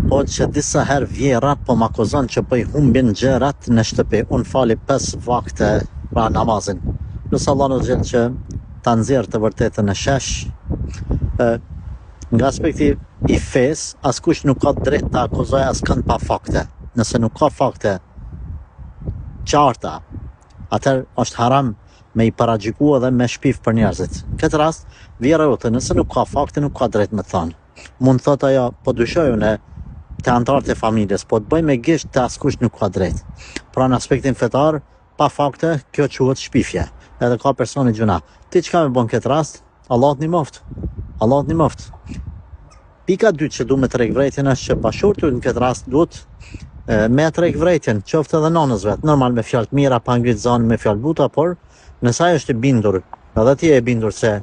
Po që disa herë vjehrra po më akuzon që po i humbin gjërat në shtëpi. Unë fali 5 vakte pra namazin. Lus Allahun azze që ta nxjerr të vërtetën në shesh. Ë nga aspekti i fesë, askush nuk ka drejt ta akuzojë askënd pa fakte. Nëse nuk ka fakte qarta, atëherë është haram me i paragjyku edhe me shpif për njerëzit. Në këtë rast, vjehrra jote, nëse nuk ka fakte, nuk ka drejt me thonë. Mund të thotë ajo, po dyshoj unë te anëtarët e familjes, po të bëj me gisht te askush nuk ka drejt. Pra në aspektin fetar, pa fakte, kjo quhet shpifje. Edhe ka personi gjynah. Ti çka me bon këtë rast? Allahu të ndihmoftë. Allahu të ndihmoftë. Pika e dytë që du me tërhek vrejtjen është që bashkëshorti në këtë rast duhet me tërhek vrejtjen, qoftë edhe nanës vet, normal me fjalë të mira, pa ngrit zanin me fjalë buta, por nëse ai është i bindur, edhe ti je e bindur se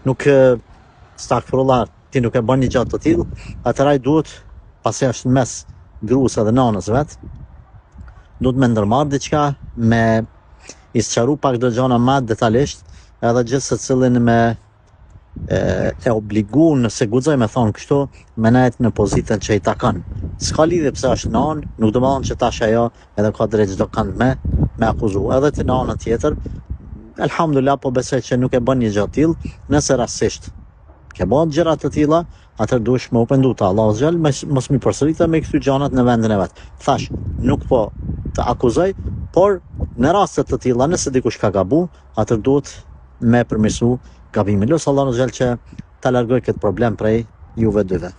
nuk estagfirullah, ti nuk e bën një gjë të tillë, atëherë ai duhet, pasi është në mes gruas edhe nanës vet, duhet me ndërmarr diçka, me i sqaru pak do gjana ma detalisht, edhe gjithsecilin me e, e obligu nëse guxoj me thonë kështu, me nejt në pozitën që i takon. S'ka lidhje pse është nanë, nuk do me thonë që tash ajo edhe ka drejt çdo kënd me, me akuzu. Edhe ti në anën tjetër, elhamdulillah po besoj që nuk e bën një gjë të tillë, nëse rastësisht ke bën gjëra të tilla, atëherë duhesh me u pendu te Allahu azze xhel, mos mi përsërit dhe me kthy gjanat në vendin e vet. Thash, nuk po të akuzoj, por në raste të tilla, nëse dikush ka gabu, atëherë duhet me përmirësu gabimin. Lus Allahun azze xhel që ta largoj këtë problem prej juve dyve.